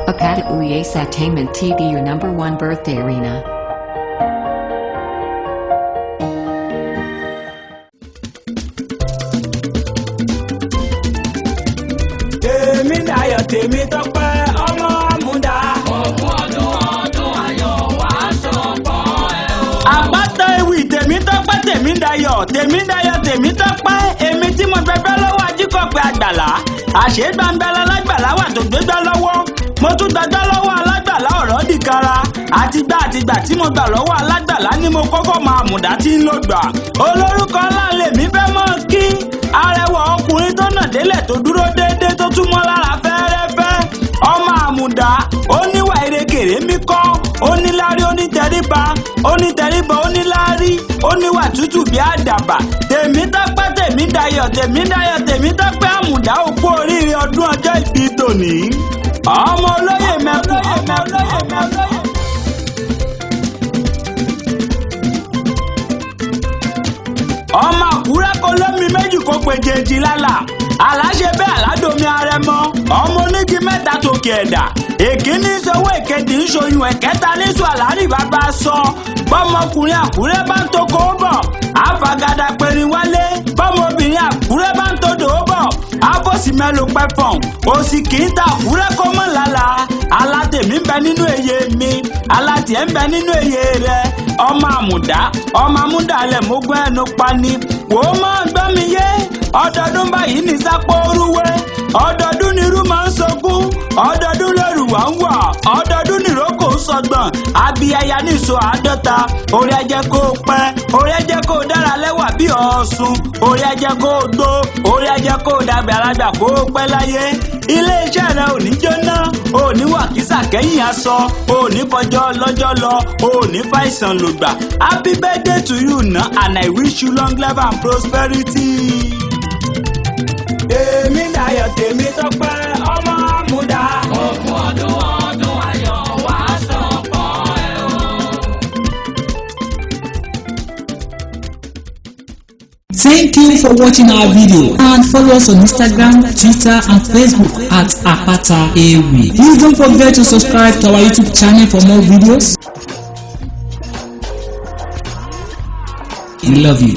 Apata Uyes TV, your number one birthday arena. Tèmi dayọ̀, tèmi tọ́pẹ́, ọmọ àmúdá. Ogún ọdún, ọdún ayọ̀ wá ṣọ̀pọ̀ ẹ̀ o. Àpáta ewì, tèmi tọ́pẹ́, tèmi dayọ̀, tèmi dayọ̀, tèmi tọ́pẹ́. Èmi tí mo fẹ́ lọ́wọ́ ajíkọ̀pẹ́ àgbàlá àṣegbàǹgbàlá lágbàlá wà tó gbégbá lọ́wọ́. Mo tún gbàgbá lọ́wọ́ alágbàlá, ọ̀rọ̀ dìkara. Àtìgbà àtìgbà tí mo gbà lọ́wọ́ alágbàlá ni mo kọ́kọ́ máa mùdá tí ń lò gbà. Olórúkọ ńlá lèmi fẹ́ mọ́ kí arẹwà ọkùnrin tó nà délẹ̀, tó dúró déédéé, tó tún mọ́ lára fẹ́ẹ́rẹ́fẹ́. Ọmọ àmùdá, ó níwà erékèrè mi kọ́, ó níláárí, onítẹríba, onítẹríba, oníláárí, ó níwà tútù bí àdàbà. Tèmítọ́pẹ́, tèmídayọ̀, tèmídayọ̀, tèmítọ́pẹ́ àmùdá, òkú oríire ọdún ọjọ́ ìbí tòní. Ọmọ olóyè mẹ́kún, ọmọ olóyè mẹ́kún. Ọmọ àkúrẹ́ kò lómi méjì kó pe jèjì lálà aláṣẹ bẹ́ẹ̀ aládòmí arẹmọ. Ọmọ onígi mẹ́ta tòkè ẹ̀dà, èkíní sọwọ́, èkejì ń ṣoyún, ẹ̀kẹta níṣu àlárí bàbá sọ. Bọ́mọkùnrin àkúrẹ́ bá ń toko ó bọ̀, àfàgàdà pẹ̀rin wálé. Bọ́mọbìnrin àkúrẹ́ bá ń todò ó bọ̀, àfọ̀sí mẹ́lò pẹ̀fọ̀n. Òsì kì í ta àkúrẹ́ kó mọ̀ lálá. Alátèmí ń bẹ nínú èyẹ mi, alátìẹ́ ń bẹ nínú èyẹ rẹ. Ọmọ àmùdá, ọmọ àmúdàlẹ̀ mógún ẹnu pani. Wò ó, máa gbọ́ mi yé. Ọdọọdún báyìí ní sápó orúwé, ọdọọdún nírú máa ń sọkún, ọdọọdún lóru wà ń wà, ọdọọdún nìrókò ń sọgbọ̀n, abiyaya níṣó 50. Orí ẹjẹ kó pẹ́, orí ẹjẹ kó dára lẹ́wà bí ọ̀ṣun, orí ẹjẹ kó gbó, orí ẹjẹ kó dàgbà alágbà, kó pẹ́ láyé. Ilé iṣẹ́ rẹ ò ní jóná, ò ní wà kísà kẹ́yìn aṣọ, ò ní fọjọ́ lọ́jọ́ lọ, ò ní fàìsàn lògbà. Happy birthday to you na, and I wish you long life and prosperity. Èmi dayọ̀, tèmi tọ́pẹ́, ọmọ àmúdá. Ogún ọdún, ọdún ayọ̀ wá ṣọ̀pọ̀ ẹ̀ o. Thank you for watching our video and follow us on Instagram, Twitter and Facebook at Apata Ewi. Please don't forget to subscribe to our YouTube channel for more videos. We love you.